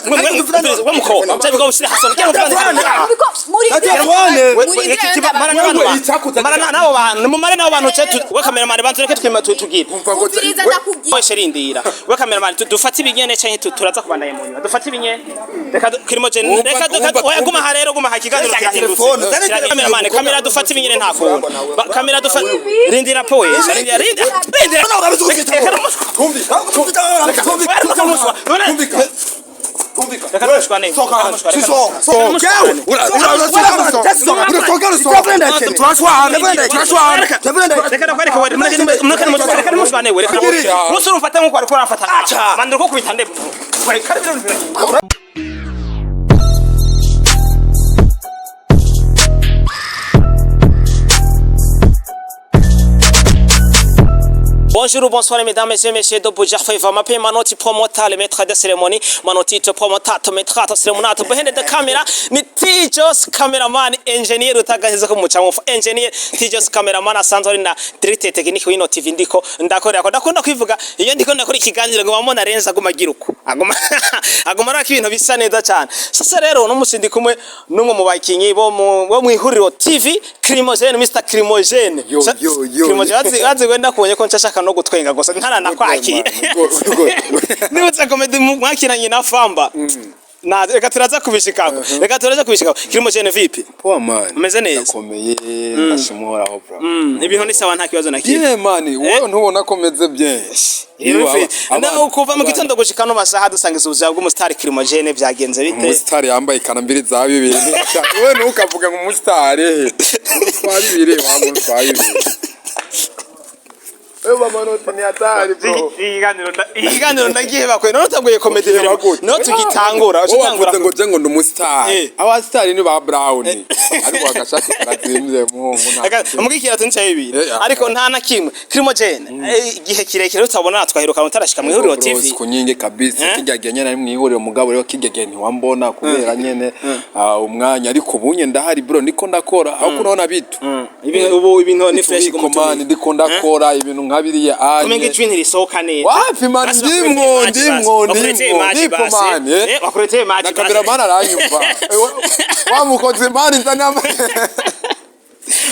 We mukobwa cyangwa ushyire hasi. Telefone. Nabo bantu mumare, nabo bantu we cameraman, bantu reke twima tugire. Umva ngo Umviriza, ndakubwira. We sherindira, we cameraman, dufate ibinyene canke turaza kubandanya mu nyuma? Dufate ibinyene, reka kirimo je, reka oya, guma ha rero, guma ha, kiganiro Zana kirahindutse. telefone, zana telefone. Cameraman, kamera, dufate ibinyene, nta kuntu. Kamera, dufate, rindira po, we rindira, rindira, rindira. Tumvika. Tumvika. Tumvika. Reka tumushwane. Soka hano. Reka Soka. Turashwana. Reka ndakwereke, we mureke nimushwane, reka nimushwane, we reka musi urumfate nkuko wariko uramfata. Mandira uko kubita ndebe we kari bino. Bonjour, bonsoir mesdames et messieurs de Buja Favor. Mape Manoti promoter, le maître de cérémonie, Manoti te promoter, maître de cérémonie, behind the camera, ni Tijos cameraman, engineer utagaheza ko muca engineer Tijos cameraman asanzwe ari na directeur technique w'ino TV ndiko ndakorera ko ndakunda kwivuga iyo ndiko ndakora ikiganiro ngo bamona renza aguma agira uko aguma aguma arako ibintu bisa neza cyane. Sasa rero no musi ndi kumwe n'umwe mu bakinyi bo mu ihuriro TV, Crimogene, Mr Crimogene. Yo, yo, yo. Crimogene azi wenda kubonye ko nshashaka no gutwenga gusa ntaranakwakira. Nibutse comedy mwakiranye na Famba. Na reka turaza kubishikako, reka turaza kubishikako. Crimogene, vipi? Poa man. Umeze neza? Ndakomeye, ndashima Uhoraho bro. Ibintu ni sawa, nta kibazo na kimwe. Yeah man, wowe ntubona ko meze bien? Na kuva mu gitondo gushika no masaha dusangiza ubuzima bw'umusitari Crimogene, byagenze bite? Umusitari yambaye ikanambiri za bibiri. Wowe ntukavuge ngo umusitari. Twa bibiri wangu, twa bibiri. Wewe mama noti ni hatari bro. Ikiganiro ndagiheba kwe, none utanguye comedy Ugiheba gute? no tugitangura Wowe utangura. wavuze ngo je ngo ndi umusitari. Abasitari ni ba Brown. Ariko agashati karazimvye muhungu nta. Mugikira tuncaye ibiri. Ariko nta na kimwe, Crimogene, igihe kirekire utabona, twaheruka utarashika mu ihuriro Bro, TV. siku nyingi kabisa. Eh? Kijya gihe nyene ari mu ihuriro, mugabo rero kijya gihe ntiwambona kubera nyene umwanya, ariko ubunye ndahari bro, ndiko ndakora aho kunaona bitu. Ubu ibintu ni fresh. Tubiko man, ndiko ndakora ibintu nka biriya Kumenga anye. ijwi ntirisohoka neza. Wapi man, Basi ndimwo, bakureteye ndimwo, match basi. Bakureteye ndimwo, match ndipo basi. man, eh. Bakureteye match Na basi. cameraman aranyumva. Wa mukozi man nzana.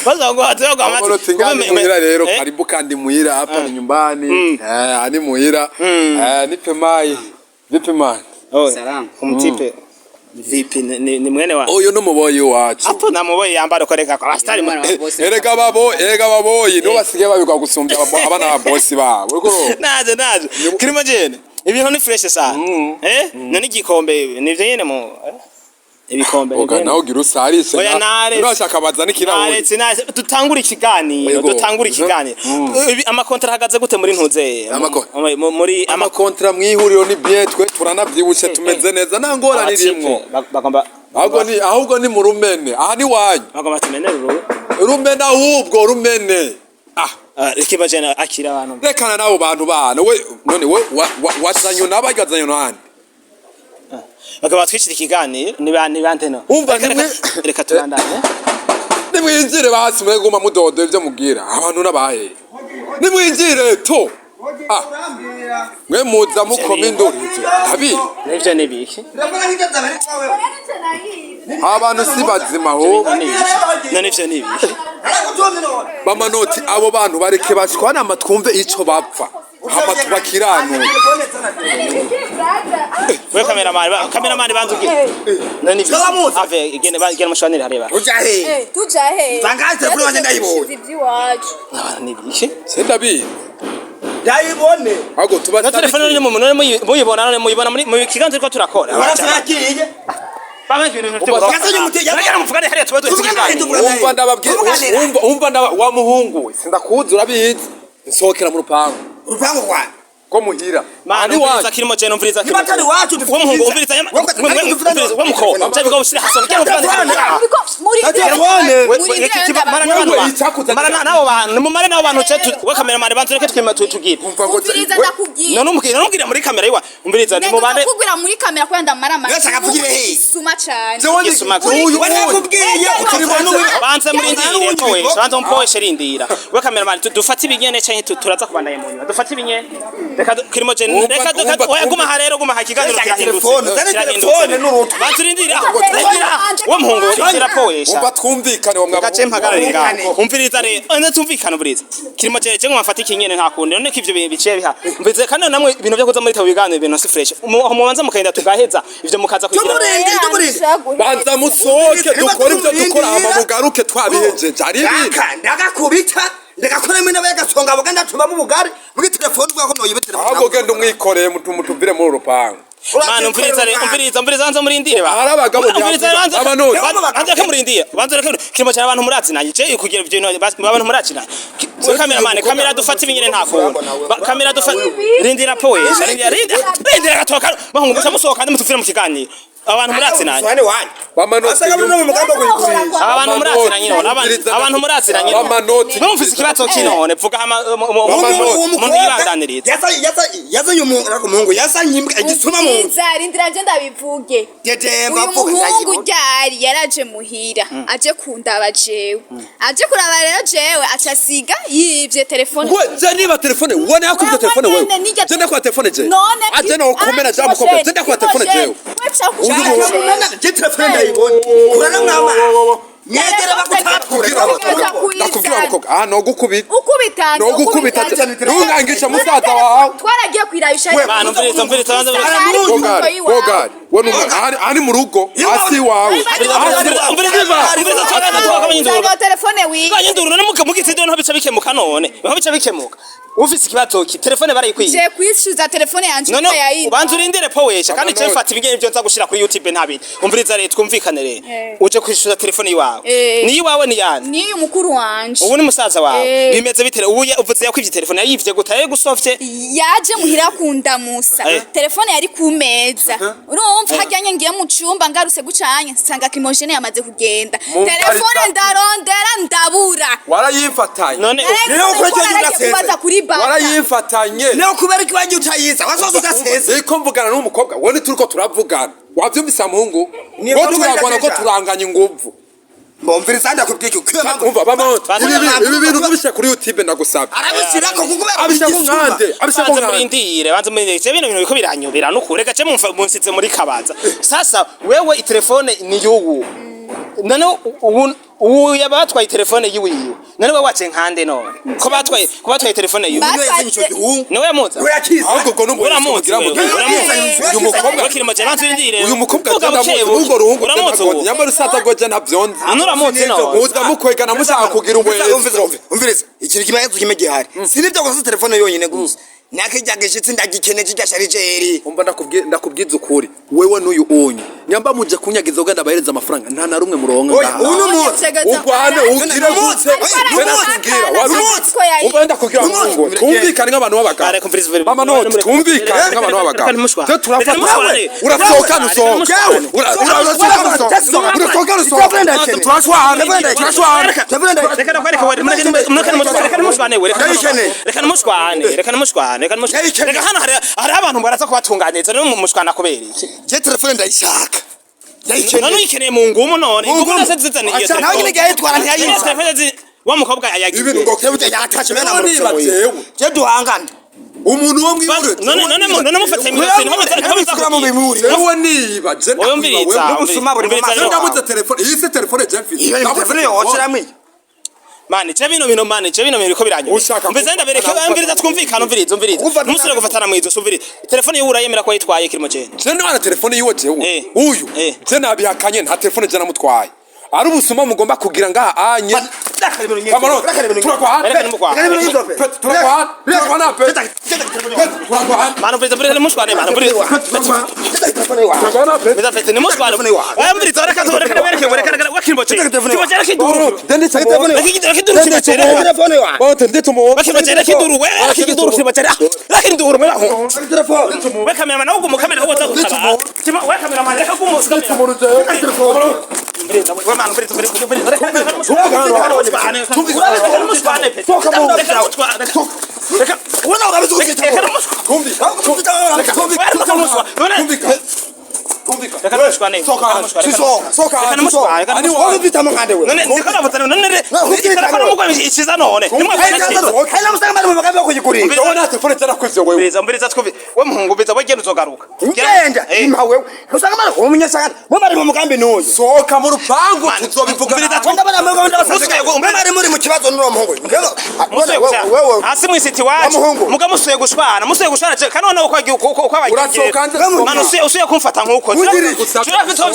Baza ngo hatuye kwa match. Amoro tingani muhira rero, karibu kandi muhira, hapa ni nyumbani. Ani muhira. Nipe mai. Vipi man? Salamu. Umutipe. Vipi, ni mwene wa? Uyu ni umuboyi wacu. Hapo namuboye yambara koreka kwa abastari. Erega babo, erega baboyi nibo basigaye babigwa gusumbya abana ba bosi babo. Uriko Naje naje. Crimogene. Ibintu ni fresh sana. None igikombe nivyo nyene mu ibikombe Oga nivyo nyene. nawe ugira usarishe. Oya, naretse. Urashaka bazana ikirahuri. Naretse, naretse. Dutangure ikiganiro, Yego. dutangure ikiganiro. Amakontra ahagaze gute muri ntuze? Muri ama Amakontra mwihuriro ni bien, twe turanavyibushe, tumeze neza, nta ngorane irimwo. Bagomba Ahubwo ni mu rumene. Aha ni wanyu. Bagomba tumenere urubu. Rumene ahubwo rumene. Ah, Crimogene, akira abantu. Rekana n'abo bantu bana. We none we wazanye n'abagazanye nande. Bagomba twicira ikiganiro ni bande no. Umva, Reka tubandanye. Nimwinjire basi, mwe guma mudodo ivyo mubwira abantu n'abahe. Nimwinjire to. Ah. Mwe muza mukoma induru ivyo. Tabi. Nivyo ni biki? Abantu si bazima ahubwo. None ivyo ni biki? Bamanoti abo bantu bareke bashwana ama twumve ico bapfa. Hama tubakiranure. We cameraman, cameraman banzu ki. None ivyo. Ave igene ba igene mushwanire hareba. Uja he? Tuja he? Zangaze telefone wanje ndayibonye. Iby'iwacu. Ni biki? Sindabizi. Ndayibone. Ahubwo tuba Na telefone none mu none muyibona, none muyibona muri mu kiganza turiko turakora. Warasakiye. Bamwe ibintu byo. Yasenye umuteye. Nagera muvugane hariya tuba duhetse ikiganiro. Umva ndababwira, umva ndaba wa muhungu we, sindakuzi urabizi, nsohokera mu rupangu. Urupangu kwa. Ko muhira. Mani Ani wanyu wanyu. kirimo je, numviriza. Niba atari iwacu, Wo muhungu, umviriza nyama. Umviriza wo mukobwa. Cyangwa ngo ushyire hasi. Telefone. Mara nabo bantu mumare, nabo bantu we cameraman bantu reke twima tugire. Umva ngo Umviriza, ndakubwira. None umubwira, none umubwira muri kamera yiwa, umviriza ni mubande. Ndakubwira muri kamera ko ndamara amara. Yose akavugire he? Isuma cyane. Jewe ndi Gisuma- uyu Wanakubwiye Banza murindire ko we banza umposhe, rindira we cameraman, dufate ibinyene canke turaza kubandanya mu nyuma? Dufate ibinyene, reka kirimo je. Reka oya, guma aha rero, guma aha, ikiganiro Zana kirahindutse. telefone, zana Kirahindutse. telefone n'urutwe. Banza urindire aho, rindira wo muhungu, rindira powesha. Umva, twumvikane wa mwaba. Gace mpagarare ngaho. Twumvikane. Umviriza rero, nze tumvikane, umviriza. Kirimo cye ngo mfate ikinyene, nta kundi. None ko ivyo biciye biha. Umviriza kandi namwe, ibintu byo kuza muri tabo biganiro, ibintu si fresh. Mubanza mukagenda tugaheza ivyo, mukaza kugira. Tumurinde, tumurinde. Banza musohoke, dukore ibyo dukora, hama mugaruke twabihejeje, ari ibindi. Aka ndagakubita, ndagakoremo intebe y'agasonga buga, ndatumamo ubugari muri telefone, uvuga ko noyibe telefone. Ahubwo genda umwikoreye, mutuvire muri uru rupangu. Mana, umviriza rero, umviriza, umviriza, banza murindire ba. Hari abagabo. Umviriza, banza. Amanoti. Banza reka murindire. Banza reka kirimo cyane, abantu murazinanye. Je kugira ibyo bintu, abantu murazinanye. We cameraman, kamera dufata ibinyene, nta kuntu. Kamera dufata, rindira powesha, rindira, rindira. Rindira gatoka. Bahungu, musa musohoka kandi mutuvire mu kiganiro. Abantu murazinanye. Sohane wanyu. Bamanoti. Asanga muri no mugambo kuyigurisha. Aba bantu murazinanye none, abantu murazinanye none. Amanoti. Numvise ikibazo kinone, vuga hama umuntu yibandaniriza. Yazanye umuhungu, yazanye imbwa, igisuma mu nzu. Umviriza, rindira nje ndabivuge. Dedemba. Uyu muhungu ryari yaraje muhira aje kundaba jewe, aje kuraba rero jewe, aca asiga yivye telefone. We je niba telefone, we nakubye telefone wewe. Je ndakwa telefone je. None Aje no komera ja mukobwa, je ndakwa telefone jewe. Je telefone ndayibona, kurana mwama nyegera bagutakure. Ndakubwira mukobwa, ah, no gukubita. Ukubitana. No gukubita, ntungangisha musaza wawe. Twaragiye kwirabisha. Mana, umviriza, umviriza, banza umviriza. Bogari, bogari, we numwana ari mu rugo hasi wawe. Umviriza, umviriza, umviriza, twaraza twakabanye induru. Telefone wiwe. Twanye induru none mugitsinde niho bica bikemuka, none niho bica bikemuka. Ufise ikibazo ki telefone barayikwiye. Je kwishyuza telefone yanje. None yayindi. ubanza urindire powesha, kandi je Amanoti. mfata ibigeni byo nza gushira kuri YouTube, ntabindi. Umviriza rero, twumvikane rero. Eh. Uje kwishyuza telefone iwawe. Eh. Ni iwawe, ni yande? Niyo mukuru wanje. Ubu ni musaza wawe. Eh. Bimeze bitere ubu uvuze yakwivye telefone, yayivye gute? Yayigusofye? Yaje muhira kundamusa. Eh. Telefone yari ku meza, urumva hajyanye, ngiye mu cumba, ngarutse gucanya nsanga Kimogene yamaze kugenda. Mu Telefone mbarira- ndarondera ndabura. Warayifatanye. None Rero Narayiguze ko ko icyo naragiye ugaseze. kubaza kuri bata. Warayifatanye. Niyo kubera ko iwanyu utayiza wazoza ugaseze. Niko mvugana n'umukobwa we, ntituriko turavugana, wavyumvise muhungu? Niyo Ngo mpamvu turagwana ko ndateja. turanganya inguvu. Mbumviriza, ndakubwira iki. Umva bamanoti, Baza- ibi bintu ntubishyire kuri YouTube, ndagusabye. Arabishyirako kuko Abishyira ku nkande, abishyira ku Banza nkande. murindire, banza murindire. Je bino bintu biriko biranyobera nukuri. Reka je mumfa munsize muri kabaza. Sasa wewe itelefone ni yuwu. None ubu yabatwaye telefone yiwiwe. None wewe wace nkande none? Ko batwaye telefone yiwe. Ba- yazanye icyo gihungu. Niwe yamuza. We yakiza. Ahubwo ubwo n'ubwo Uramuzi kugira ngo wewe, uramuzi. uyu mukobwa Bakiri mu banza urindire. Uyu mukobwa Vuga je ndamuzi. buke buke. N'urwo ruhungu je Uramuzi ndamuzi. ubu. Nyamara usaza ngo je ntavyonzi. None uramuzi none. Muza mukwegana mushaka kugira ubwezi. Umviriza, umviriza, ikintu kimwe kimwe gihari, si nibyo gusa, telefone yonyine gusa nakijya gishitsi ndagikene kijya sharijeri. Umva, ndakubwiza ukuri, wewe n'uyu unyu nyamba muje kunyagiza ugenda bahereza amafaranga, nta na rumwe muronka Oya, ngaha. uyu ni umunsi. Ugwane ugire gute? Oya, Twe nakubwira wari umva, ndakubwira ngo twumvikane nk'abantu b'abagabo. Areka umviriza. Mama noti, twumvikane nk'abantu b'abagabo. Twe turafata, urasohoka, nusohoka, urasohoka, urasohoka, nusohoka, turashwana, turashwana. Reka ndakwereka we, reka nimushwane we, reka nimushwane, reka nimushwane, reka nimushwane. Reka hano hari abantu baraza kubatunganiriza, none mumushwana kubera iki? Je telefone ndayishaka. None Ndayikeneye. uyikeneye mu ngumu none? Mu Ingumu ngumu. zose zizana iyo Acha, nawe nyine telefone. yayitwara Iyo ntiyayiza. telefone wa mukobwa ayagiye. Ibintu ngo Jewe yatashe bena None mu niba jewe. Je duhangane. Umuntu wo mwibure. None mufate mwese niho Nabisukura mu bimuri. Jewe niba je Oya, umviriza, N'ubusuma buri mu umviriza maso. rero. Ndabuze telefone, iyi si telefone je mfise. Iyo telefone yohocera mwiyo. Mani, je bino bintu, mani, je bino bintu biriko biranyura. Ushaka Umviriza, ndabereka, umviriza, twumvikane, umviriza, umviriza. Ntumusubire gufatana mwizo, umviriza. Telefone yiwe urayemera ko yitwaye, kirimo je? Je ntwara telefone yiwe jewe? Eh. Uyu Eh. je nabihakanye, nta telefone je namutwaye. Ari ubusuma mugomba kugira ngaha anye. Kamaro, turakwana. Reka nimukwana. Turakwana, turakwana pe. Turakwana. Mani, umviriza, umviriza, nimushwane, mani, umviriza. Turakwana pe. Umviriza, fete, nimushwane. Oya, umviriza, reka reka ndabereke, reka reka wakirimo je. Kirimo je, reka iduru. Reka iduru kirimo je. Bote ndetse. Wakirimo je, reka iduru, we, reka iduru kirimo je. Reka iduru, we. We cameraman, nawe uguma kamera woza gutaba. We cameraman, reka gumu kamera. Umviriza, we mani, umviriza, umviriza, umviriza. Reka reka nimushwane. Nimushwane pe. Reka nimushwane. Reka reka nimushwane. Reka nimushwane. Reka nimushwane. Reka nimushwane. None ndiko navutana none telefone mugwa ikiza none. Jewe nta telefone je nakwivye wewe. Umviriza, umviriza, twumve. We muhungu biza we genda uzogaruka. Ngenda Eh. impa wewe usanga mara umunyasagara bo bari mu mugambi n'uyu. Sohoka mu rupangu Man, tuzobivuga. umviriza Wenda bari mu mugambi Musubiye mwe bari muri mu kibazo n'uwo muhungu. Musuye gusa Wewe hasi mwisiti wacu. Wa muhungu. Muga musuye gushwana, musuye gushwana je kanone uko agiye uko uko abagiye. Urasohoka hanze. Man usuye usuye kumfata nkuko. Mungiriki.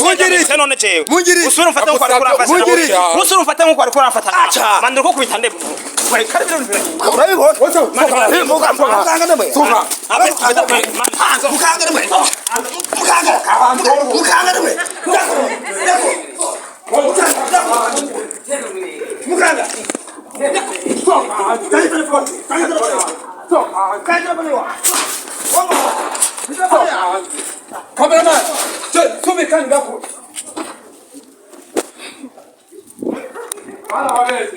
Mungiriki none jewe. Mungiriki. Usubire umfate nkuko ariko uramfata. Mungiriki. Usubire umfate nkuko ariko uramfata. Acha. Man ndiko kubita ndebe. Wait, kare bino bino. Urabibona. Sohoka. Mukanga nemwe. Sohoka. Abe man hanzo. Mukanga nemwe. Mukanga. Mukanga nemwe. Mukanga. Cameraman, tumikani ngako. Bana wabezi.